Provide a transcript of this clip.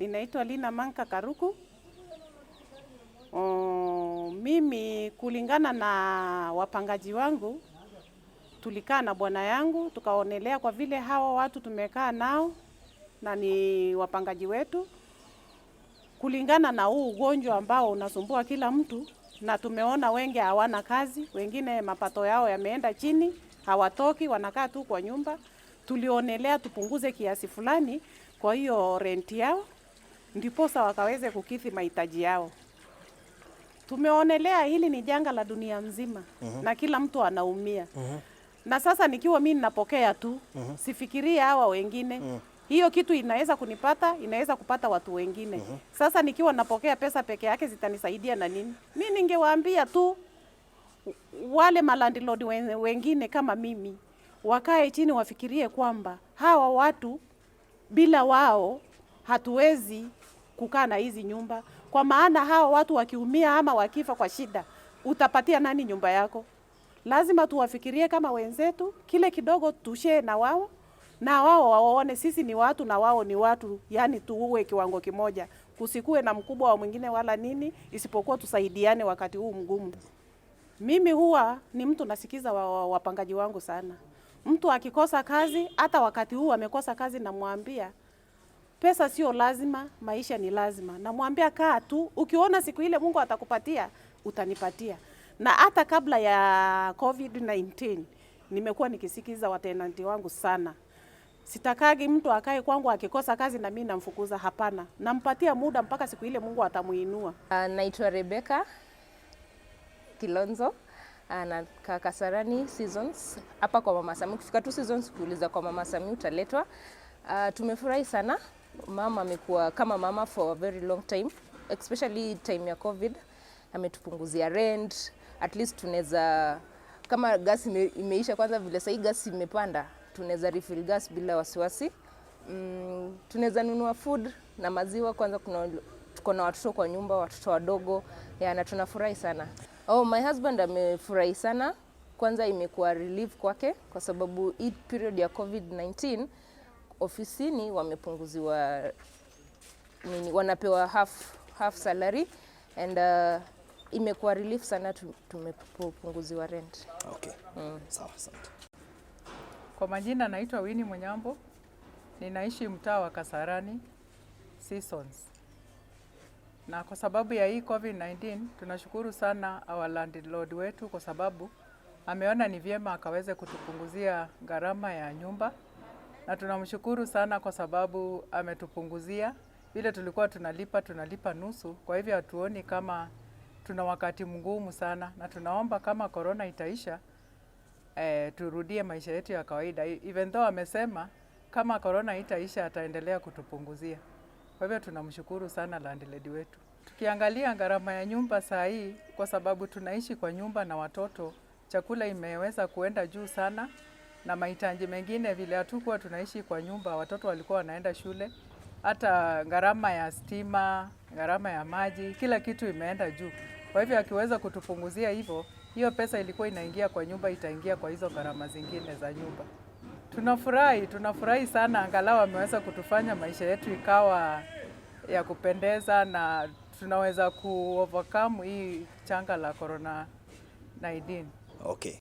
Ninaitwa Lina Manka Karuku. O, mimi kulingana na wapangaji wangu tulikaa na bwana yangu tukaonelea, kwa vile hawa watu tumekaa nao na ni wapangaji wetu, kulingana na huu ugonjwa ambao unasumbua kila mtu, na tumeona wengi hawana kazi, wengine mapato yao yameenda chini, hawatoki, wanakaa tu kwa nyumba. Tulionelea tupunguze kiasi fulani kwa hiyo renti yao, ndiposa wakaweze kukidhi mahitaji yao. Tumeonelea hili ni janga la dunia mzima na kila mtu anaumia. Na sasa nikiwa mimi ninapokea tu, sifikirie hawa wengine. Hiyo kitu inaweza kunipata, inaweza kupata watu wengine. Sasa nikiwa napokea pesa peke yake zitanisaidia na nini? Mi ningewaambia tu wale malandlord wengine kama mimi wakae chini wafikirie kwamba hawa watu bila wao hatuwezi kukaa na hizi nyumba, kwa maana hawa watu wakiumia ama wakifa kwa shida, utapatia nani nyumba yako? Lazima tuwafikirie kama wenzetu, kile kidogo tushare na wao, na wao waone sisi ni watu na wao ni watu, yani tuwe kiwango kimoja, kusikuwe na mkubwa wa mwingine wala nini, isipokuwa tusaidiane wakati huu mgumu. Mimi huwa ni mtu nasikiza wapangaji wangu sana. Mtu akikosa kazi, hata wakati huu amekosa kazi, namwambia pesa sio lazima, maisha ni lazima. Namwambia kaa tu, ukiona siku ile Mungu atakupatia utanipatia. Na hata kabla ya COVID-19 nimekuwa nikisikiza watenanti wangu sana. Sitakagi mtu akae kwangu akikosa kazi na mimi namfukuza, hapana. Nampatia muda mpaka siku ile Mungu atamuinua. Naitwa Rebecca Kilonzo, nakaa Kasarani Seasons hapa kwa Mama Sami. Ukifika tu Seasons kuuliza kwa Mama Sami utaletwa. Tumefurahi sana. Mama amekuwa kama mama for a very long time, especially time ya COVID. Ametupunguzia rent, at least tunaweza, kama gas imeisha kwanza, vile sahii gas imepanda, tunaweza refill gas bila wasiwasi. Tunaweza nunua food na maziwa kwanza, kuna tuko na watoto kwa nyumba, watoto wadogo ya, na tunafurahi sana. Oh, my husband amefurahi sana. Kwanza imekuwa relief kwake kwa sababu hii period ya COVID-19 ofisini wamepunguziwa nini, wanapewa half salary and imekuwa relief sana tumepunguziwa rent. Okay. Sawa, asante. Kwa majina naitwa Winnie Munyambo, ninaishi mtaa wa Kasarani Seasons. Na kwa sababu ya hii COVID-19 tunashukuru sana our landlord wetu kwa sababu ameona ni vyema akaweze kutupunguzia gharama ya nyumba, na tunamshukuru sana kwa sababu ametupunguzia vile tulikuwa tunalipa nusu. Kwa hivyo hatuoni kama tuna wakati mgumu sana, na tunaomba kama corona itaisha, turudie maisha yetu ya kawaida. Even though amesema kama corona itaisha ataendelea kutupunguzia. Kwa hivyo tunamshukuru sana landlady wetu. Tukiangalia gharama ya nyumba saa hii, kwa sababu tunaishi kwa nyumba na watoto, chakula imeweza kuenda juu sana na mahitaji mengine, vile hatukuwa tunaishi kwa nyumba, watoto walikuwa wanaenda shule, hata gharama ya stima, gharama ya maji, kila kitu imeenda juu. Kwa hivyo akiweza kutupunguzia hivyo, hiyo pesa ilikuwa inaingia kwa nyumba itaingia kwa hizo gharama zingine za nyumba. Tunafurahi, tunafurahi sana, angalau ameweza kutufanya maisha yetu ikawa ya kupendeza na tunaweza ku overcome hii janga la corona 19. Okay.